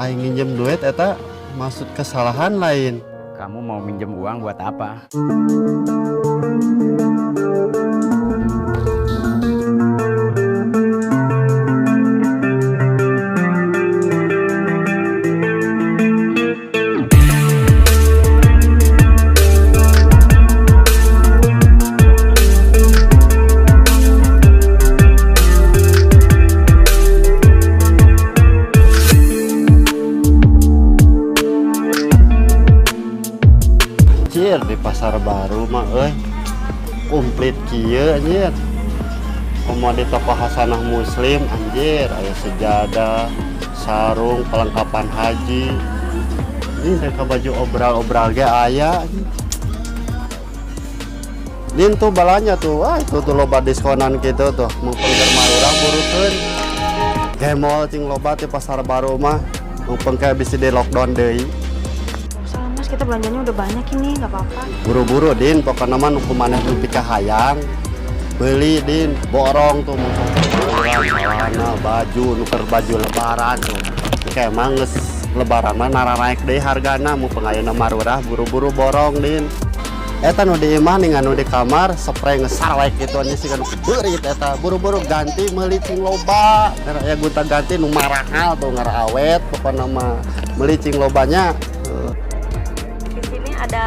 Aing nginjem duit eta maksud kesalahan lain. Kamu mau minjem uang buat apa? Anjir di pasar baru mah euy. Komplit kieu anjir. Komo di toko Hasanah Muslim anjir, aya sejadah, sarung, perlengkapan haji. Ini mereka baju obral-obral ge aya. Din tuh balanya tuh, wah itu tuh loba diskonan gitu tuh, mumpung keur marurah burukeun. Gemol cing loba di pasar baru mah, mumpung kayak bisa di lockdown deui. Salah Mas, kita belanjanya udah banyak ini, nggak apa-apa. Buru-buru Din, pokoknya mah nu kumaneh nu pikahayang. Beli Din, borong tuh celana, baju, nuker baju lebaran tuh. Kayak emang geus lebaran mah nararaek deui hargana, mumpung ayeuna marurah buru-buru borong Din. Eta nu di imah nih nu di kamar spray ngesarek gitu anjing siga nu beurit eta buru-buru ganti meuli cing loba. Aya gonta ganti nu marahal tuh ngara awet pokona mah meuli cing lobanya. Di sini ada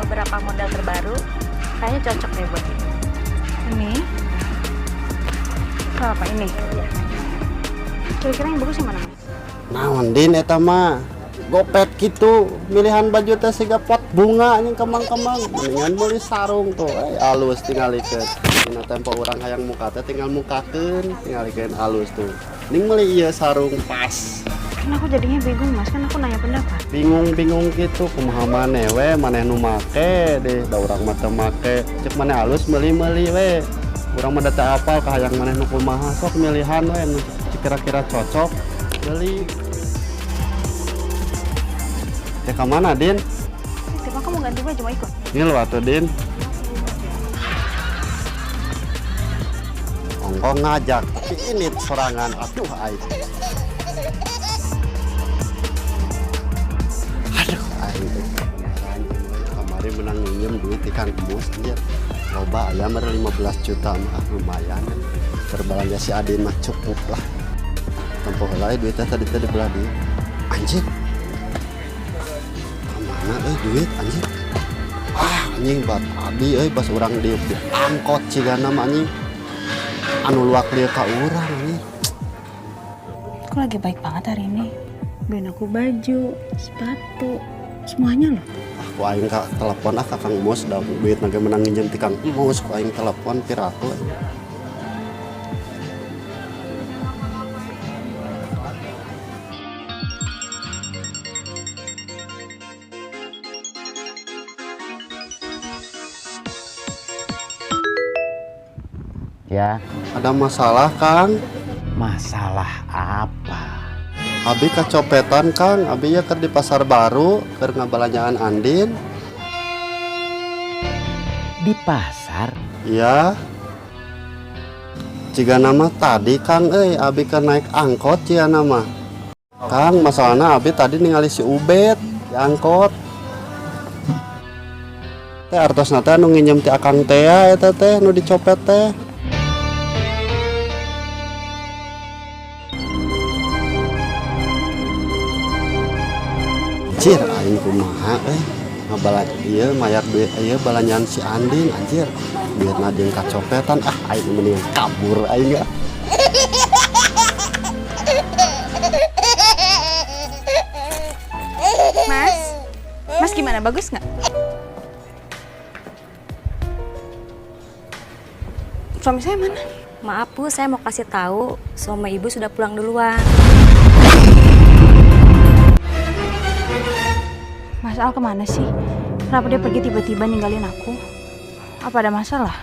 beberapa model terbaru, kayaknya cocok deh buat ini. Ini? Apa ini? Iya. Kira-kira yang bagus yang mana, Mas? Naon Din eta mah? Gopet gitu, milihan baju teh siga pot bunga anjing kemang-kemang. Mendingan meuli sarung tuh, alus tingalikeun. Dina tempo urang hayang muka teh tinggal mukakeun, tingalikeun alus tuh. Ning meuli ieu sarung pas. Kan aku jadinya bingung, Mas. Kan aku nanya pendapat. Bingung-bingung gitu, kumaha maneh we, maneh nu make deh, da urang mah teu make. Cek maneh alus meuli-meuli we. Urang mah da teu apal kahayang maneh nu kumaha, sok milihan we nu kira-kira cocok beli. Ya ke mana, Din? Tiba kamu ganti baju mau ikut? Ini loh atuh, Din. Ongkong ngajak, tapi ini sorangan, aduh aing. Aduh aing teh. Kamari menang nginjem duit di Kang Mus anjir. Loba aya mere 15 juta mah lumayan. Berbelanja si Adin mah cukup lah. Tempoh heula duitnya tadi teh dibelah dieu. Anjir. Mana duit anjir. Ah anjing bat abi euy bas urang diuk di angkot cigana mah anjing. Anu luak lieu ka urang anjing. Aku lagi baik banget hari ini. Beliin aku baju, sepatu, semuanya loh. Ah, ku aing ka telepon ah ka Kang Mus da duit nage menang nginjem ti Kang Mus, ku aing telepon piraku. Ya. Ada masalah, Kang. Masalah apa? Abi kecopetan, Kang. Abi ya keur di pasar baru, keur ngabalanjaan Andin. Di pasar? Iya. Jiga nama tadi, Kang, euy, abi keur naik angkot jiga nama. Kang, masalahna abi tadi ningali si Ubed di angkot. Teh artosna teh anu nginjem ti Akang teh eta teh nu dicopet teh. Anjir, aing kumaha ngabalanja ieu mayar duit ieu balanjaan si Andin anjir. Duitna jeung kacopetan, ah aing mendingan kabur aing ah. Mas, Mas gimana? Bagus nggak? Suami saya mana? Maaf Bu, saya mau kasih tahu suami ibu sudah pulang duluan. Mas Al kemana sih? Kenapa dia pergi tiba-tiba ninggalin aku? Apa ada masalah?